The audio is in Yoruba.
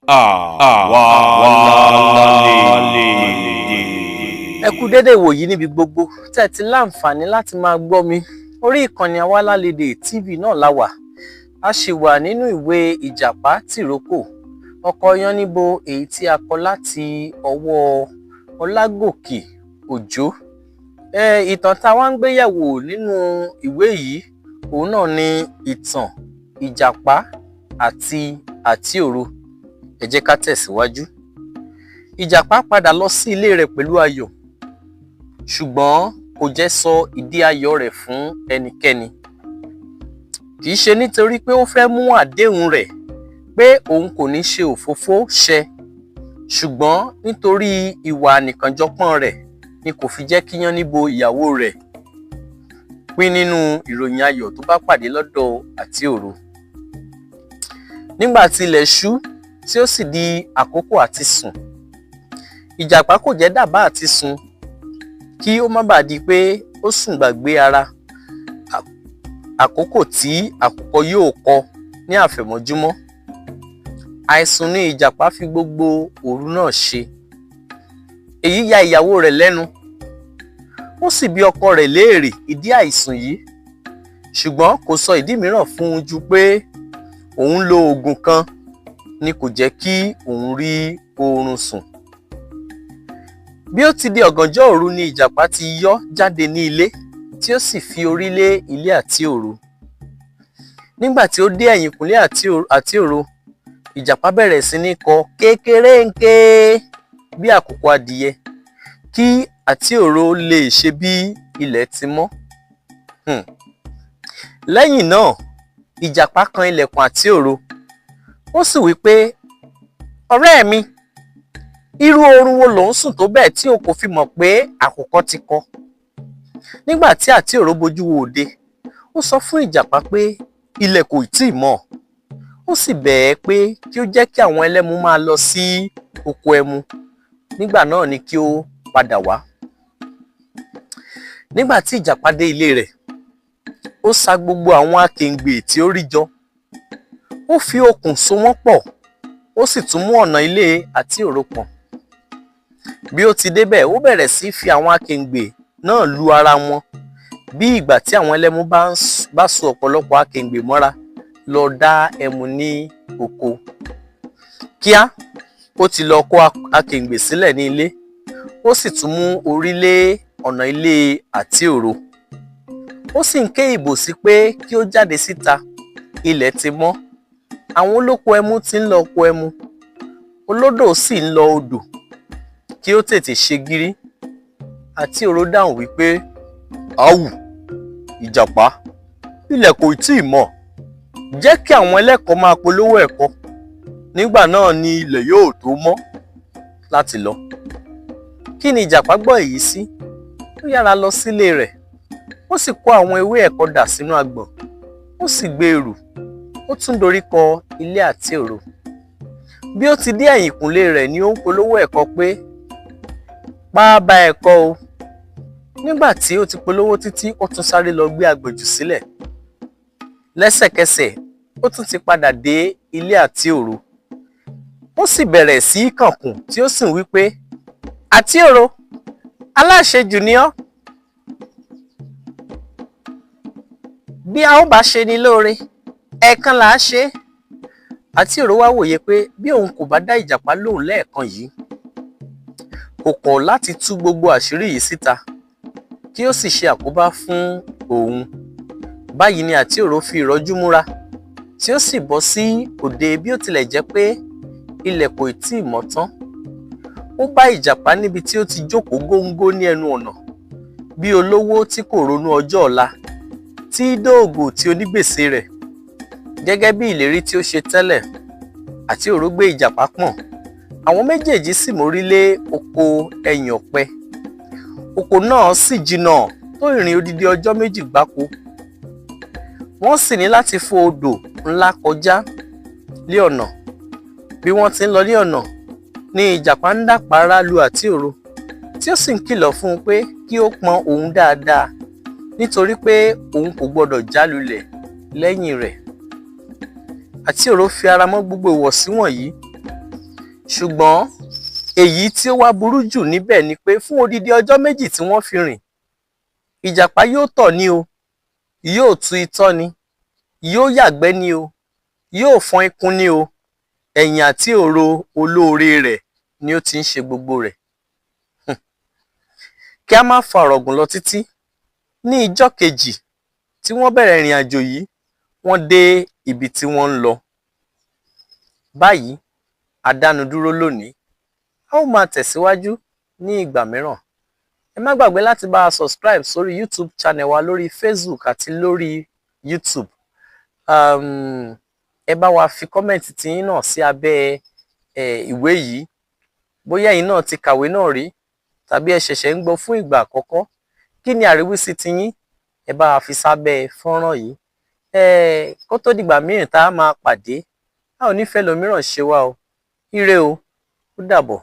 Àwa lè. Ẹ kú dédé ìwòyí níbi gbogbo tẹ́ ẹ ti láǹfààní láti máa gbọ́ mi. Orí ìkànnì Awalálẹdẹ TV náà la wà. A sì wà nínú ìwé Ìjàpá Tìrókò Ọkọ Yánníbo, èyí tí a kọ láti ọwọ́ Ọlágòkè Òjó. Ìtàn tá a wá ń gbé yẹ̀wò nínú ìwé yìí, òun náà ni ìtàn Ìjàpá àti Àtíòro. Ẹ jẹ́ ká tẹ̀síwájú. Ìjàpá padà lọ sí ilé rẹ̀ pẹ̀lú ayọ̀, ṣùgbọ́n kò jẹ́ sọ ìdí ayọ̀ rẹ̀ fún ẹnikẹ́ni. Kì í ṣe nítorí pé ó fẹ́ mú àdéhùn rẹ̀ pé òun kò ní ṣe òfófó ṣẹ, ṣùgbọ́n nítorí ìwà ànìkànjọpọ́n rẹ̀ ni kò fi jẹ́ kí Yánníbo ìyàwó rẹ̀ pín nínú ìròyìn ayọ̀ tó bá pàdé lọ́dọ̀ Àtíòro. Nígbà tí ilẹ̀ ṣú tí ó sì di àkókò àti sùn, Ìjàpá kò jẹ́ dábàá àti sùn kí ó má bàa di pé ó sùn gbàgbé ara àkókò tí àkùkọ yóò kọ ní àfẹ̀mọ́júmọ́. Àìsùn ni Ìjàpá fi gbogbo òru náà ṣe. Èyí ya ìyàwó rẹ̀ lẹ́nu, ó sì bi ọkọ rẹ̀ léèrè ìdí àìsùn yìí, ṣùgbọ́n kò sọ ìdí mìíràn fún un ju pé òun lo oògùn kan ni kò jẹ́ kí òun rí oorun sùn. Bí ó ti di ọ̀gànjọ́ òru ni Ìjàpá ti yọ́ jáde ní ilé, tí ó sì fi orí lé ilé Àtíòro. Nígbà tí ó dé ẹ̀yìnkùlé Àtíòro, Ìjàpá bẹ̀rẹ̀ sí ní kọ kékeré-ń-ké bí àkùkọ adìyẹ kí Àtíòro lè ṣe bí ilẹ̀ ti mọ́. Lẹ́yìn náà, Ìjàpá kan ilẹ̀kùn Àtíòro, ó sì wí pé, "Ọ̀rẹ́ mi, irú oorun wo lò ń sùn tó bẹ́ẹ̀ tí o kò fi mọ̀ pé àkùkọ ti kọ?" Nígbà tí Àtíòro bojú wo òde, ó sọ fún Ìjàpá pé ilẹ̀ kò tíì mọ́. Ó sì bẹ̀ ẹ́ pé kí ó jẹ́ kí àwọn ẹlẹ́mu máa lọ sí oko ẹmu, nígbà náà ni kí ó padà wá. Nígbà tí Ìjàpá dé ilé rẹ̀, ó sa gbogbo àwọn akèǹgbè tí ó rí jọ, ó fi okùn so wọ́n pọ̀, ó sì tún mú ọ̀nà ilé Àtíòro pọ̀n. Bí ó ti débẹ̀, ó bẹ̀rẹ̀ sí fi àwọn akèǹgbè náà lu ara wọn bí ìgbà tí àwọn ẹlẹ́mu bá so ọ̀pọ̀lọpọ̀ akèǹgbè mọ́ra lọ dá ẹmu ní oko. Kíá, ó ti lọ kó akèǹgbè sílẹ̀ ní ilé, ó sì tún mú orí lé ọ̀nà ilé Àtíòro. Ó sì ń ké ìbòsí pé kí ó jáde síta, ilẹ̀ ti mọ́, àwọn olóko ẹmu ti ń lọ oko ẹmu, olódò sì ń lọ odò, kí ó tètè ṣe gírí. Àtíòro dáhùn wípé, "Áwù, Ìjàpá, ilẹ̀ kò tíì mọ́. Jẹ́ kí àwọn ẹlẹ́kọ̀ọ́ máa polówó ẹ̀kọ, nígbà náà ni ilẹ̀ yóò tó mọ́ láti lọ." Kí ni Ìjàpá gbọ́ èyí sí? Ó yára lọ sílé rẹ̀, ó sì kó àwọn ewé ẹ̀kọ dà sínú agbọ̀n, ó sì gbé e rù, ó tún dorí kọ ilé Àtíòro. Bí ó ti dé ẹ̀yìnkùlé rẹ̀ ni ó ń polówó ẹ̀kọ pé, "Pá bá ẹ̀kọ o." Nígbà tí ó ti polówó títí, ó tún sáré lọ gbé agbọ̀n jù sílẹ̀. Lẹ́sẹ̀kẹsẹ̀, ó tún ti padà dé ilé Àtíòro, ó sì bẹ̀rẹ̀ sí í kànkùn, tí ó sì ń wí pé, "Àtíòro, aláṣejù ni ọ́. Bí a ó bá ṣe ni lóore, ẹ̀ẹ̀kan là á ṣe é." Àtíòro wá wòye pé bí òun kò bá dá Ìjàpá lóhùn lẹ́ẹ̀kan yìí, kò kọ̀ láti tú gbogbo àṣírí yìí síta, kí ó sì ṣe àkóbá fún òun. Báyìí ni Àtíòro fi ìrọ́jú múra, tí ó sì bọ́ sí òde bí ó tilẹ̀ jẹ́ pé ilẹ̀ kò tíì mọ́ tán. Ó bá Ìjàpá níbi tí ó ti jókòó góńgó ní ẹnu ọ̀nà, bí olówó tí kò ronú ọjọ́ ọ̀la, tí dóògò tí onígbèsè rẹ̀. Gẹ́gẹ́ bí ìlérí tí ó ṣe tẹ́lẹ̀, Àtíòro gbé Ìjàpá pọ̀n. Àwọn méjèèjì sì mórí lé oko ẹyìn ọ̀pẹ. Oko náà sì jìnnà tó ìrìn odidi ọjọ́ 2 gbáko. Wọ́n sì ní láti fo odò ńlá kọjá lé ọ̀nà. Bí wọ́n ti ń lọ ní ọ̀nà ni Ìjàpá ń dàpárá lu Àtíòro, tí ó sì ń kìlọ̀ fún un pé kí ó pọn òun dáadáa, nítorí pé òun kò gbọdọ̀ já lulẹ̀ lẹ́yìn rẹ̀. Àtíòro fi ara mọ́ gbogbo ìwọ̀sí wọ̀nyí. Ṣùgbọ́n èyí tí ó wá burú jù níbẹ̀ ni pé fún odidi ọjọ́ 2 tí wọ́n fi rìn, ìjàpá yóò tọ̀ ni o, yóò tu itọ́ ni, yóò yàgbẹ́ ni o, yóò fọn ikùn ni o, ẹ̀yìn àti òro olóore rẹ̀ ni ó ti ń ṣe gbogbo rẹ̀. Kí a má fa ọ̀rọ̀ gùn lọ títí, ní ijọ́ kejì tí wọ́n bẹ̀rẹ̀ ìrìn àjò yìí, wọ́n dé ibi tí wọ́n ń lọ. Báyìí, a dánu dúró lónìí, a ó máa tẹ̀síwájú ní ìgbà mìíràn. Ẹ má gbàgbé láti bá wa subscribe sórí YouTube channel wa lórí Facebook àti lórí YouTube. Ẹ bá wa fi comment tiyín náà sí abẹ́ ìwé yìí. Bóyá ẹ̀yin náà ti kàwé náà rí tàbí ẹ ṣẹ̀ṣẹ̀ ń gbọ́ fún ìgbà àkọ́kọ́, kí ni àríwísí tiyín? Ẹ bá wa fi sábẹ́ fọ́nrán yìí. Kó tó dìgbà míì tá a máa pàdé, a ò ní fẹ́ lòmíràn ṣe wá o. Ire o, ó dàbọ̀.